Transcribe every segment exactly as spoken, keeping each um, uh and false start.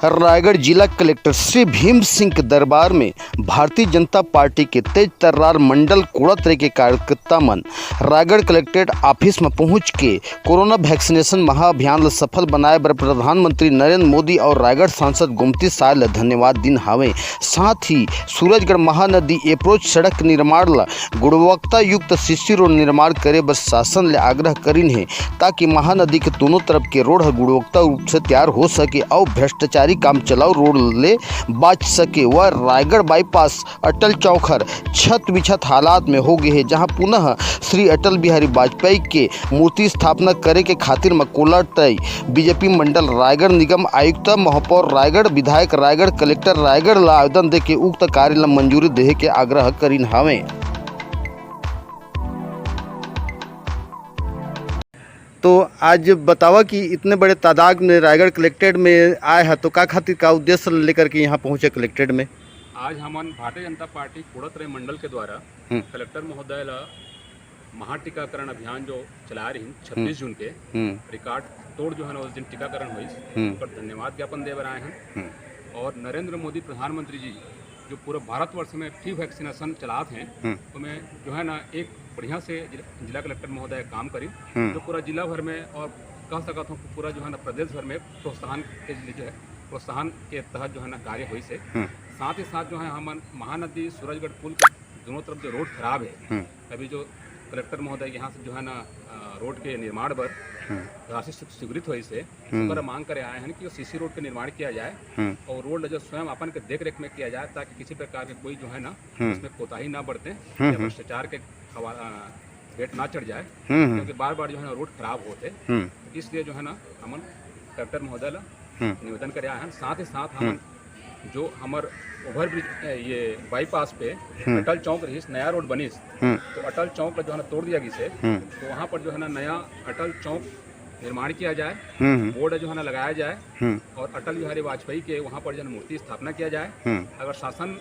रायगढ़ जिला कलेक्टर श्री भीम सिंह के दरबार में भारतीय जनता पार्टी के तेज तर्रार मंडल कोड़ातरे के कार्यकर्ता मन रायगढ़ कलेक्ट्रेट ऑफिस में पहुंच के कोरोना वैक्सीनेशन महाअभियान ल सफल बनाए बर प्रधानमंत्री नरेंद्र मोदी और रायगढ़ सांसद गोमती साय ल धन्यवाद दिन हावे। साथ ही सूरजगढ़ महानदी अप्रोच सड़क निर्माण ल गुणवत्ता युक्त सीसी रोड निर्माण करे बर शासन ले आग्रह करिन हे, ताकि महानदी के दोनों तरफ के रोड ह गुणवत्ता रूप से तैयार हो सके और भ्रष्टाचारी काम चलाऊ रोड ले बाच सके। वह रायगढ़ बाईपास अटल चौक हर छत बिछत हालात में हो गए हे, जहां पुनः श्री अटल बिहारी वाजपेयी के मूर्ति स्थापना करे के खातिर म कोलाटई बीजेपी मंडल रायगढ़ निगम आयुक्त, महापौर रायगढ़, विधायक रायगढ़, कलेक्टर रायगढ़ ला आवेदन देके उक्त कार्य ला मंजूरी देहे के आग्रह करिन हावे। तो आज बतावा कि इतने बड़े तादाद में रायगढ़ कलेक्ट्रेट में आए हैं, तो का खातिर, का उद्देश्य लेकर के यहाँ पहुँचे कलेक्ट्रेट में? आज हमन भारतीय जनता पार्टी कोड़ातरे मंडल के द्वारा हम्म। कलेक्टर महोदय ला महाटीकाकरण अभियान जो चला रही छब्बीस हम्म। जून के, हम्म। रिकॉर्ड तोड़ जो है ना उस दिन टीकाकरण हुई, हम्म। ओकर धन्यवाद ज्ञापन दे बर आए हैं। हम्म। और नरेंद्र मोदी प्रधानमंत्री जी जो पूरा भारतवर्ष में फ्री वैक्सीनेशन चलात हैं, हम्म। तो मैं जो है ना एक बढ़िया से जिला, जिला कलेक्टर महोदय काम करी, हम्म। जो पूरा जिला भर में और कह सकता हूँ पूरा जो है ना प्रदेश भर में प्रोत्साहन के लिए जो है प्रोत्साहन के तहत जो है ना कार्य हुई से। हम्म। साथ ही साथ जो है हमन महानदी सूरजगढ़ पुल के दोनों तरफ जो रोड खराब है, हम्म। अभी जो कलेक्टर महोदय यहाँ से जो है ना, अ, रोड के निर्माण बर हम्म। राशि स्वी-, स्वीकृत हुई से, हम्म। ओकर मांग करे आए हैं कि वो सीसी रोड के निर्माण किया जाए हम्म। और रोड जो स्वयं अपन के देख रेख में किया जाए, ताकि किसी प्रकार के कोई जो है ना, हम्म। उसमें कोताही ना बरते हम्म, या हम्म। भ्रष्टाचार के हवा-, अ, भेंट ना चढ़ जाए, हम्म, हम्म। क्योंकि बार बार जो है ना रोड खराब होते, हम्म। इसलिए जो है ना हमन कलेक्टर महोदय ला हम्म। निवेदन करे आए हैं। साथ ही साथ हमन हम्म। जो हमर ओवर ब्रिज, ए, ये बाईपास पे हम्म। अटल चौक रहिस, नया रोड बनिस, हम्म। तो अटल चौक का जो है ना तोड़ दिया गिस हे, हम्म। तो वहाँ पर जो है ना नया अटल चौक निर्माण किया जाए, हम्म, हम्म। बोर्ड जो है ना लगाया जाए हम्म। और अटल बिहारी वाजपेयी के वहाँ पर जो है ना मूर्ति स्थापना किया जाए। हम्म। अगर शासन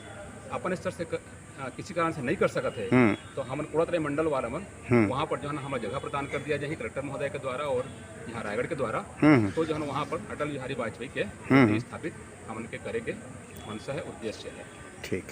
अपन स्तर से क-, अ, किसी कारण से नहीं कर सकत है, हम्म। तो हमन कोड़ातरे मंडल वाला मन हम्म। वहाँ पर जो है ना हमें जगह प्रदान कर दिया जाए कलेक्टर महोदय के द्वारा और यहाँ रायगढ़ के द्वारा, हम्म, हम्म। तो जो है ना वहाँ पर अटल बिहारी वाजपेयी के हम्म, हम्म। स्थापित हमन के करे के मंशा है, उद्देश्य है। ठीक।